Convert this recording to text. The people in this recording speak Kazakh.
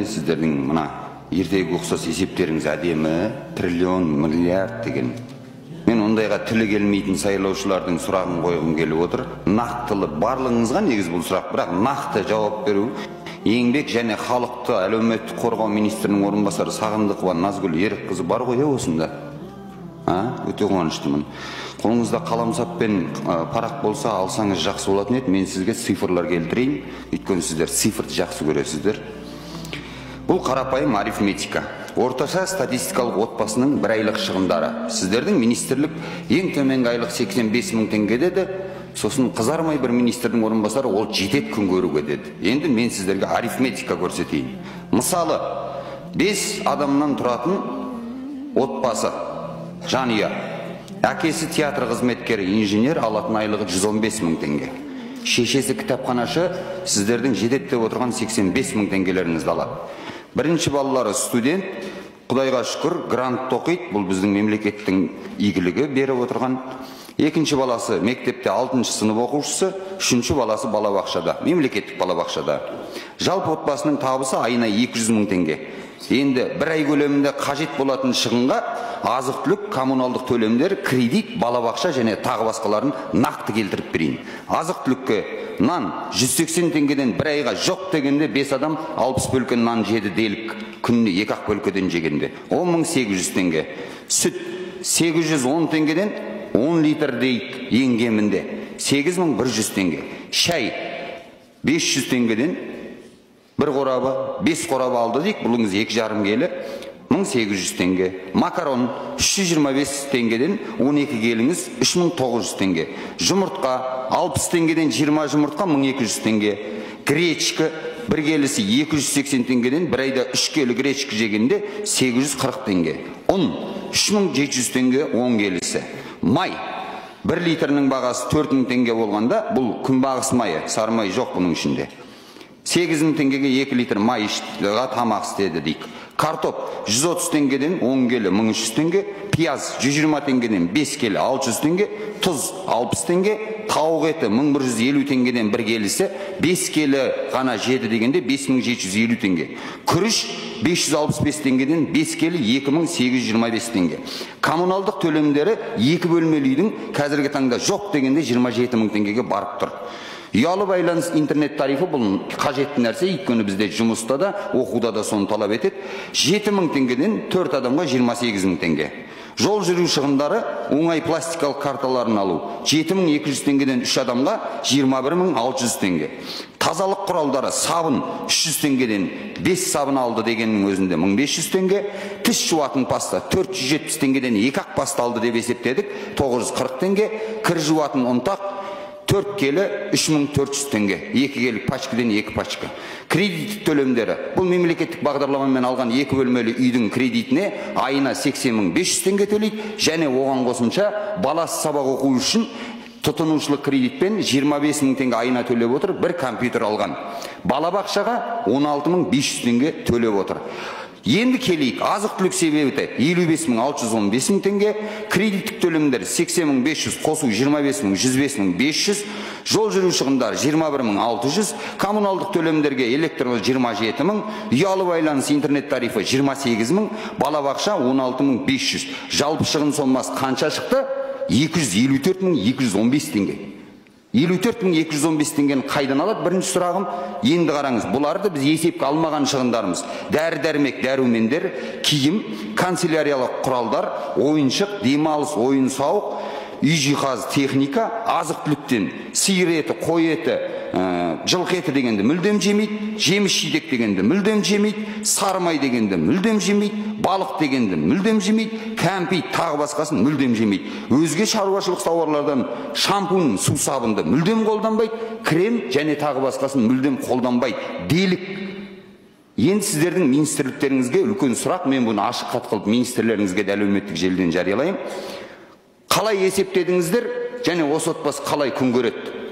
Сіздердің мына ертегі ұқсас есептеріңіз әдемі, триллион, миллиард деген. Мен ондайға тілі келмейтін сайлаушылардың сұрағын қойғым келіп отыр. Нақтылы барлығыңызға негіз бұл сұрақ, бірақ нақты жауап беру Еңбек және халықты әлеуметтік қорғау министрінің орынбасары Сағындықова Назгүл Ерікқызы бар ғой осында. Өте қуаныштымын. Қолыңызда қаламсап пен парақ болса алсаңыз жақсы болатын еді. Мен сізге цифрлар келтірейін, өйткені сіздер цифрды жақсы көресіздер. Бұл қарапайым арифметика. Орташа статистикалық отбасының бір айлық шығындары. Сіздердің министрлік ең төменгі айлық 85 мың теңге деді. Сосын қызармай бір министрдің орынбасары ол жетеді күн көруге деді. Енді мен сіздерге арифметика көрсетейін. Мысалы, 5 адамнан тұратын отбасы, жанұя. Әкесі театр қызметкері, инженер, алатын айлығы 115 мың теңге. Шешесі кітапханашы, сіздердің жетеді деп отырған 85 мың теңгелеріңізді алады. Бірінші балалары студент, Құдайға шүкір, грант тоқиды, бұл біздің мемлекеттің игілігі беріп отырған. Екінші баласы мектепте 6-шы сынып оқушысы, үшінші баласы балабақшада, мемлекеттік балабақшада. Жалпы отбасының табысы айына 200 мың теңге. Енді бір ай көлемінде қажет болатын шығынға азық-түлік, коммуналдық төлемдер, кредит, балабақша және тағы басқаларын нақты келтіріп берейін. Азық-түлікке нан 180 теңгеден бір айға жоқ дегенде 5 адам 60 бөлке нан жеді делік, күніне 2-ақ бөлкеден жегенде 10 800 теңге. Сүт 810 теңгеден 10 литр дейік ең кемінде 8100 теңге. Шай 500 теңгеден бір қорабы, 5 қорабы алды дейік, бұлыңыз 2,5 келі 1800 теңге. Макарон 325 теңгеден 12 келіңіз 3900 теңге. Жұмыртқа 60 теңгеден 20 жұмыртқа 1200 теңге. Гречка бір келісі 280 теңгеден бір айда 3 келі гречка жегенде 840 теңге. Ұн 3700 теңге 10 келісі. Май 1 литрінің бағасы 4000 теңге болғанда, бұл күнбағыс майы, сары май жоқ бұның ішінде. 8000 теңгеге 2 литр май ішті, тамақ істеді дейік. Картоп 130 теңгеден 10 келі 1300 теңге, пияз 120 теңгеден 5 келі 600 теңге, тұз 60 теңге, тауық еті 1150 теңгеден бір келісі 5 келі ғана жеді дегенде 5750 теңге. Күріш 565 теңгеден 5 келі 2825 теңге. Коммуналдық төлемдері екі бөлмелі үйдің қазіргі таңда жоқ дегенде 27 мың теңгеге барып тұр. Ұялы байланыс интернет тарифі бұл қажетті нәрсе, өйткені бізде жұмыста да, оқуда да соны талап етеді. 7 мың теңгеден 4 адамға 28 мың теңге. Жол жүру шығындары оңай пластикалық карталарын алу 7200 теңгеден 3 адамға 21600 теңге. Тазалық құралдары сабын 300 теңгеден 5 сабын алды дегеннің өзінде 1500 теңге. Тіс жуатын паста 470 теңгеден 2 ақ паста алды деп есептедік 940 теңге. Кір жуатын ұнтақ 4 келі 3400 теңге, 2 келі пачкадан 2 пачка. Кредиттік төлемдері, бұл мемлекеттік бағдарламамен алған 2 бөлмелі үйдің кредитіне айына 80 500 теңге төлейді, және оған қосымша баласы сабақ оқу үшін тұтынушылық кредитпен 25 мың теңге айына төлеп отыр, бір компьютер алған. Балабақшаға 16 500 теңге төлеп отыр. Енді келейік, азық-түлік себебі 55 615 мың теңге, кредиттік төлемдер 80 500 қосу 25 мың 105 мың 500, жол жүру шығындары 21 мың 600, коммуналдық төлемдерге электр 27 мың, ұялы байланыс интернет тарифі 28 мың, балабақша 16 мың 500. Жалпы шығын сомасы қанша шықты? 254 мың 215 теңге. 54 мың 215 теңгені қайдан алады? Бірінші сұрағым. Енді қараңыз, бұларды біз есепке алмаған шығындарымыз. Дәрі-дәрмек, дәрумендер, киім, канцеляриялық құралдар, ойыншық, демалыс, ойын сауық, үй жиһаз, техника, азық-түліктен сиыр еті, қой еті, жылқы еті дегенді мүлдем жемейді, жеміс жидек дегенді мүлдем жемейді, сары май дегенді мүлдем жемейді, балық дегенді мүлдем жемейді, кәмпит тағы басқасын мүлдем жемейді. Өзге шаруашылық тауарлардан шампунь, су сабынды мүлдем қолданбайды, крем және тағы басқасын мүлдем қолданбайды. Делік. Енді сіздердің министрліктеріңізге үлкен сұрақ, мен бұны ашық хат қылып министрлеріңізге де әлеуметтік желіден жариялаймын. Қалай есептедіңіздер және осы отбасы қалай күн көреді?